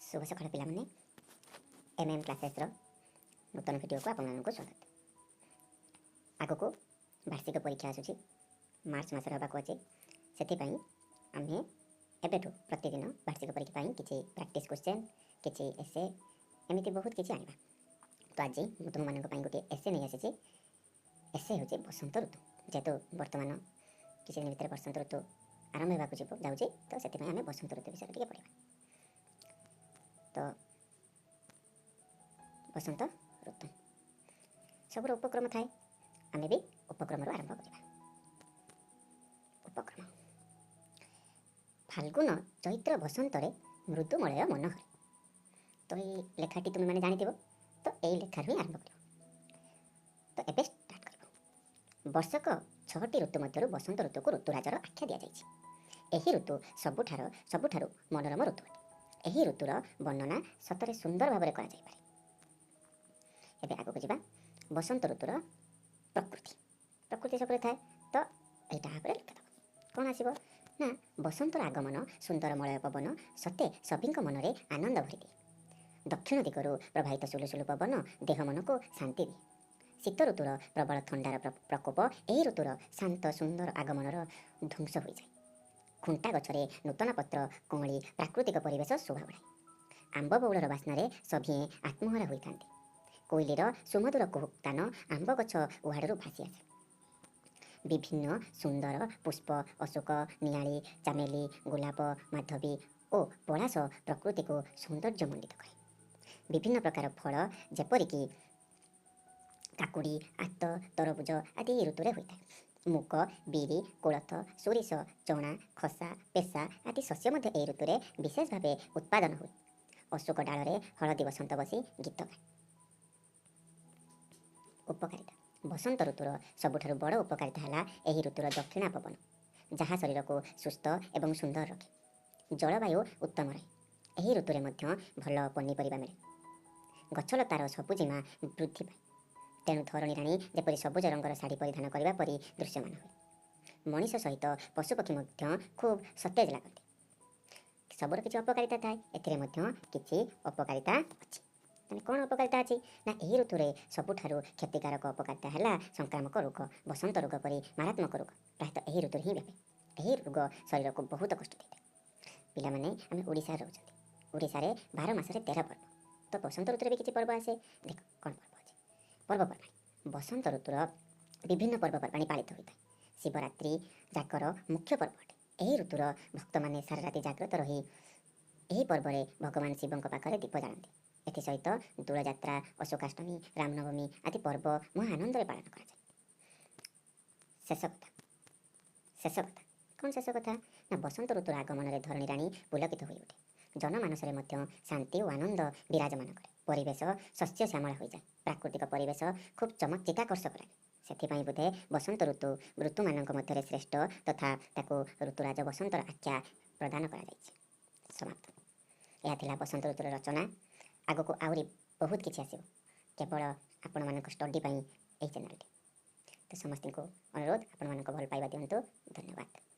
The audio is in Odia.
ଶୁଭ ସକାଳ ପିଲାମାନେ। ଏମ୍ ଏମ୍ କ୍ଲାସେସ୍ର ନୂତନ ଭିଡ଼ିଓକୁ ଆପଣମାନଙ୍କୁ ସ୍ୱାଗତ। ଆଗକୁ ବାର୍ଷିକ ପରୀକ୍ଷା ଆସୁଛି, ମାର୍ଚ୍ଚ ମାସରେ ହେବାକୁ ଅଛି। ସେଥିପାଇଁ ଆମେ ଏବେଠୁ ପ୍ରତିଦିନ ବାର୍ଷିକ ପରୀକ୍ଷା ପାଇଁ କିଛି ପ୍ରାକ୍ଟିସ୍ କ୍ୱେଶ୍ଚେନ୍, କିଛି ଏସେ, ଏମିତି ବହୁତ କିଛି ଆଣିବା। ତ ଆଜି ମୁଁ ତୁମମାନଙ୍କ ପାଇଁ ଗୋଟିଏ ଏସେ ନେଇ ଆସିଛି। ଏସେ ହେଉଛି ବସନ୍ତ ଋତୁ। ଯେହେତୁ ବର୍ତ୍ତମାନ କିଛି ଦିନ ଭିତରେ ବସନ୍ତ ଋତୁ ଆରମ୍ଭ ହେବାକୁ ଯାଉଛି, ତ ସେଥିପାଇଁ ଆମେ ବସନ୍ତ ଋତୁ ବିଷୟରେ ଟିକେ ପଢ଼ିବା। ତ ବସନ୍ତ ଋତୁ ସବୁର ଉପକ୍ରମ ଥାଏ, ଆମେ ବି ଉପକ୍ରମରୁ ଆରମ୍ଭ କରିବା। ଉପକ୍ରମ: ଫାଲ୍ଗୁନ ଚୈତ୍ର ବସନ୍ତରେ ମୃଦୁମଳୟ ମନୋହରେ। ତ ଏଇ ଲେଖାଟି ତୁମେମାନେ ଜାଣିଥିବ, ତ ଏଇ ଲେଖାରୁ ହିଁ ଆରମ୍ଭ କରିବ। ତ ଏବେ ଷ୍ଟାର୍ଟ କରିବ। ବର୍ଷକ 6ଟି ଋତୁ ମଧ୍ୟରୁ ବସନ୍ତ ଋତୁକୁ ଋତୁରାଜର ଆଖ୍ୟା ଦିଆଯାଇଛି। ଏହି ଋତୁ ସବୁଠାରୁ ସବୁଠାରୁ ମନୋରମ ଋତୁ ଅଟେ। ଏହି ଋତୁର ବର୍ଣ୍ଣନା ସତରେ ସୁନ୍ଦର ଭାବରେ କରାଯାଇପାରେ। ଏବେ ଆଗକୁ ଯିବା। ବସନ୍ତ ଋତୁର ପ୍ରକୃତି। ପ୍ରକୃତି ସବୁରେ ଥାଏ, ତ ଏଇଟା ଭାବରେ ଲେଖିଦେବ। କ'ଣ ଆସିବ ନା, ବସନ୍ତର ଆଗମନ ସୁନ୍ଦର ମଳୟ ପବନ ସତେ ସଭିଙ୍କ ମନରେ ଆନନ୍ଦ ଭରିଦିଏ। ଦକ୍ଷିଣ ଦିଗରୁ ପ୍ରବାହିତ ସୁଲୁସୁଲୁ ପବନ ଦେହ ମନକୁ ଶାନ୍ତି ଦିଏ। ଶୀତ ଋତୁର ପ୍ରବଳ ଥଣ୍ଡାର ପ୍ରକୋପ ଏହି ଋତୁର ଶାନ୍ତ ସୁନ୍ଦର ଆଗମନର ଧ୍ୱଂସ ହୋଇଯାଏ। ଖୁଣ୍ଟା ଗଛରେ ନୂତନ ପତ୍ର କଅଁଳି ପ୍ରାକୃତିକ ପରିବେଶ ଶୋଭା ବଢ଼ାଏ। ଆମ୍ବ ବଉଳର ବାସ୍ନାରେ ସଭିଏଁ ଆତ୍ମହରା ହୋଇଥାନ୍ତି। କୋଇଲିର ସୁମଧୁର କୁହୁତାନ ଆମ୍ବ ଗଛ ଉହାଡ଼ରୁ ଭାସି ଆସେ। ବିଭିନ୍ନ ସୁନ୍ଦର ପୁଷ୍ପ ଅଶୋକ, ନିଆଳି, ଚାମେଲି, ଗୋଲାପ, ମାଧବୀ ଓ ପଳାଶ ପ୍ରକୃତିକୁ ସୌନ୍ଦର୍ଯ୍ୟମଣ୍ଡିତ କରେ। ବିଭିନ୍ନ ପ୍ରକାର ଫଳ ଯେପରିକି କାକୁଡ଼ି, ଆତ, ତରଭୁଜ ଆଦି ଏହି ଋତୁରେ ହୋଇଥାଏ। ମୁଗ, ବିରି, କୋଳଥ, ସୋରିଷ, ଚଣା, ଖସା, ପେସା ଆଦି ଶସ୍ୟ ମଧ୍ୟ ଏହି ଋତୁରେ ବିଶେଷ ଭାବେ ଉତ୍ପାଦନ ହୁଏ। ଅଶୋକ ଡାଳରେ ହଳଦୀ ବସନ୍ତ ବସି ଗୀତ ଗାଏ। ଉପକାରିତା: ବସନ୍ତ ଋତୁର ସବୁଠାରୁ ବଡ଼ ଉପକାରିତା ହେଲା ଏହି ଋତୁର ଦକ୍ଷିଣା ପବନ, ଯାହା ଶରୀରକୁ ସୁସ୍ଥ ଏବଂ ସୁନ୍ଦର ରଖେ। ଜଳବାୟୁ ଉତ୍ତମ ରହେ। ଏହି ଋତୁରେ ମଧ୍ୟ ଭଲ ପନିପରିବା ମିଳେ। ଗଛଲତାର ସବୁଜିମା ବୃଦ୍ଧି ପାଏ। ତେଣୁ ଧରଣୀ ରାଣୀ ଯେପରି ସବୁଜ ରଙ୍ଗର ଶାଢ଼ୀ ପରିଧାନ କରିବା ପରି ଦୃଶ୍ୟମାନ ହୁଏ। ମଣିଷ ସହିତ ପଶୁପକ୍ଷୀ ମଧ୍ୟ ଖୁବ୍ ସତେଜ ଲାଗନ୍ତି। ସବୁର କିଛି ଅପକାରିତା ଥାଏ, ଏଥିରେ ମଧ୍ୟ କିଛି ଅପକାରିତା ଅଛି। ତାହେଲେ କ'ଣ ଅପକାରିତା ଅଛି ନା, ଏହି ଋତୁରେ ସବୁଠାରୁ କ୍ଷତିକାରକ ଅପକାରିତା ହେଲା ସଂକ୍ରାମକ ରୋଗ। ବସନ୍ତ ରୋଗ ପରି ମାରାତ୍ମକ ରୋଗ ପ୍ରାୟତଃ ଏହି ଋତୁରେ ହିଁ ବ୍ୟାପେ। ଏହି ରୋଗ ଶରୀରକୁ ବହୁତ କଷ୍ଟ ଦେଇଥାଏ। ପିଲାମାନେ, ଆମେ ଓଡ଼ିଶାରେ ରହୁଛନ୍ତି। ଓଡ଼ିଶାରେ 12 ମାସରେ 13 ପର୍ବ। ତ ବସନ୍ତ ଋତୁରେ ବି କିଛି ପର୍ବ ଆସେ। ଦେଖ କ'ଣ ପର୍ବ ଅଛି। ପର୍ବପର୍ବାଣି: ବସନ୍ତ ଋତୁର ବିଭିନ୍ନ ପର୍ବପର୍ବାଣି ପାଳିତ ହୋଇଥାଏ। ଶିବରାତ୍ରି ଜାଗର ମୁଖ୍ୟ ପର୍ବ ଅଟେ। ଏହି ଋତୁର ଭକ୍ତମାନେ ସାରା ରାତି ଜାଗ୍ରତ ରହି ଏହି ପର୍ବରେ ଭଗବାନ ଶିବଙ୍କ ପାଖରେ ଦୀପ ଜାଳନ୍ତି। ଏଥିସହିତ ଦୋଳଯାତ୍ରା, ଅଶୋକାଷ୍ଟମୀ, ରାମନବମୀ ଆଦି ପର୍ବ ମହା ଆନନ୍ଦରେ ପାଳନ କରାଯାଏ। ଶେଷ କଥା, ଶେଷ କଥା କ'ଣ? ଶେଷ କଥା ନା, ବସନ୍ତ ଋତୁର ଆଗମନରେ ଧରଣୀ ରାଣୀ ପୁଲକିତ ହୋଇଉଠେ। ଜନମାନସରେ ମଧ୍ୟ ଶାନ୍ତି ଓ ଆନନ୍ଦ ବିରାଜମାନ କରେ। ପରିବେଶ ଶସ୍ୟ ଶ୍ୟାମଳା ହୋଇଯାଏ। ପ୍ରାକୃତିକ ପରିବେଶ ଖୁବ୍ ଚମକ ଚିତାକର୍ଷକ ଲାଗେ। ସେଥିପାଇଁ ବୋଧେ ବସନ୍ତ ଋତୁ ଋତୁମାନଙ୍କ ମଧ୍ୟରେ ଶ୍ରେଷ୍ଠ ତଥା ତାକୁ ଋତୁରାଜ ବସନ୍ତର ଆଖ୍ୟା ପ୍ରଦାନ କରାଯାଇଛି। ସମାପ୍ତ। ଏହା ଥିଲା ବସନ୍ତ ଋତୁର ରଚନା। ଆଗକୁ ଆହୁରି ବହୁତ କିଛି ଆସିବ। କେବଳ ଆପଣମାନଙ୍କ ଷ୍ଟଡି ପାଇଁ ଏହି ଚ୍ୟାନେଲଟି। ତ ସମସ୍ତଙ୍କୁ ଅନୁରୋଧ, ଆପଣମାନଙ୍କ ଭଲ ପାଇବା ଦିଅନ୍ତୁ। ଧନ୍ୟବାଦ।